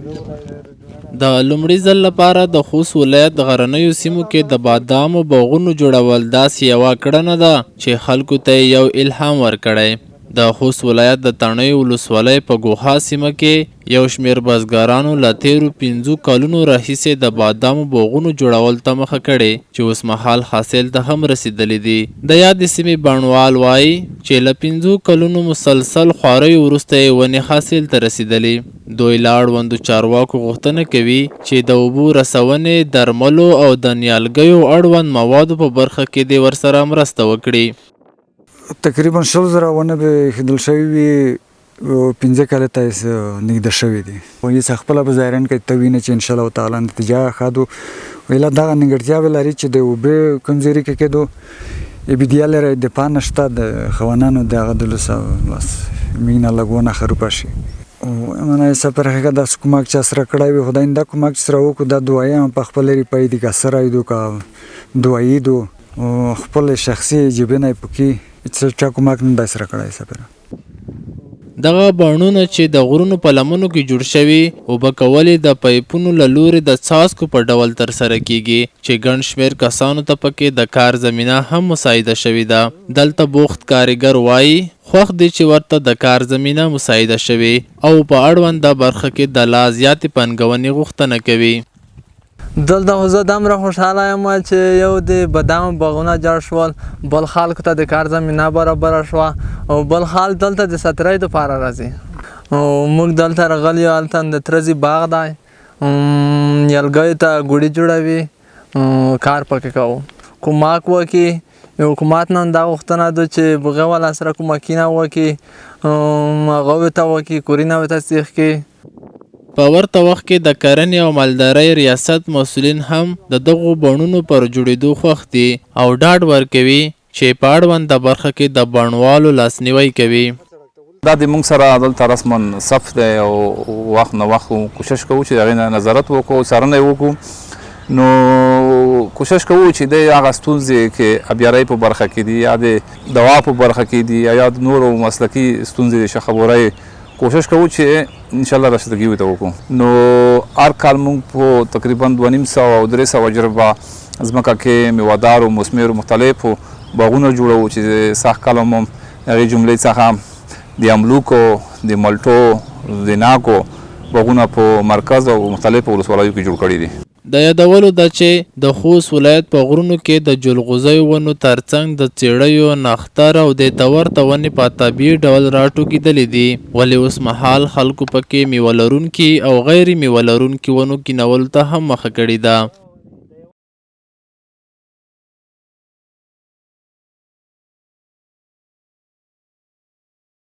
د لومړي ځل لپاره د خوست ولایت غرنیو سیمو کې د بادامو باغونو جوړول داسې یوه کړنه ده چې خلکو ته یې یو الهام ورکړی. د خوست ولایت د تڼیو ولسوالۍ په ګوښا سیمه کې یو شمېر بزګرانو له تېرو 5 کلونو راهیسې د بادامو باغونو جوړولو ته مخه کړې چې اوسمهال حاصل ته هم رسېدلي دي. د یادې سیمې بڼوال وايي چې له 5 کلونو مسلسل خواریو وروسته یې ونې حاصل ته رسېدلي. دوی له اړوندو چارواکو غوښتنه کوي چې د اوبو رسونې، درملو او د نیالګیو اړوند موادو په برخه کې دې ورسره مرسته وکړي. تقریبا 20,000 ونه به ایښودل شوي وي، 5 کاله ته نږدې شوي دي. هیڅ خپله په ظاهراً کې ته وینې چې انشاءالله تعالی نتیجه ښه ده. ویله دغه نیمګړتیاوې لري چې د اوبه کمزوري کې کېدو ابدیه لري، دفاع نشته د خوانانو د هغه د لوسه بس مینه لګونه خروپه شي. منه ایسا پر حقیقت داسې کومک چې سره کړی وي، خدای دا کومک چې سره وکړو، دا دعایې هم په خپل لري پای دي، که سره دو که دعایې دو خپل شخصي جیبونه یې پکې هېڅ چا کومک نه دی سره کړی. ایسا پر دغه بڼونه چې د غرونو په لمنو کې جوړ شوي، اوبه کول یې د پایپونو له لوري د څاڅکو په ډول ترسره کېږي چې ګڼ شمېر کسانو ته پکې د کار زمینه هم مساعده شوې ده. دلته بوخت کاریګر وايي خوښ دي چې ورته د کار زمینه مساعده شوې او په اړونده برخه کې د لا زیاتې پانګونې غوښتنه کوي. دلته خو زه دومره خوشحاله یم چې یو د بادامو باغونه جوړ شول، بل خلکو ته د کار زمینه برابره شوه، او بل خال دلته د سترۍ دپاره راځي. او موږ دلته راغلي یو، هلته د ترځي باغ دی، نیالګیو ته ګوړي جوړوي، کار پکې کوو. کومک وکړي حکومت نه دا غوښتنه ده چې بغه والا سره کومکینه وکړي، هغه ته وکړي، کورینه ورته سیخ کړي. په ورته وخت کې د کرنې او مالدارۍ ریاست مسؤلین هم د دغو بڼونو پر جوړېدو خوښ دي او ډاډ ورکوي چې په اړونده برخه کې د بڼوالو لاسنیوی کوي. دا د موږ سره دلته رسما صف دی او وخت نه وخت کوشش کوو چې د هغې نه نظارت وکړو، څارنه یې وکړو. نو کوشش کوو چې د هغه ستونزې کې ابیارۍ په برخه کې دي یا د دوا په برخه کې دي یا د نورو مسلکي ستونزې د شخبورۍ، کوشش کوو چې انشاءالله رسیدګي ورته وکړو. نو هر کال موږ په تقریبا 250 او 300 جربه ځمکه کې میوهدارو مثمرو مختلفو باغونه جوړوو چې سږ کال هم هغې جملې څخه د املوکو، د مالټو، د ناکو باغونه په مرکز او مختلفو ولسوالیو کې جوړ کړي دي. د یادولو ده چې د خوست ولایت په غرونو کې د جلغوزیو ونو ترڅنګ د څېړیو، نښتر او دې ته ورته ونې په طبیعي ډول راټوکېدلې دي، ولې اوسمهال خلکو پکې میوه لرونکي او غیر میوه لرونکي ونو کینولو ته هم مخه کړې ده.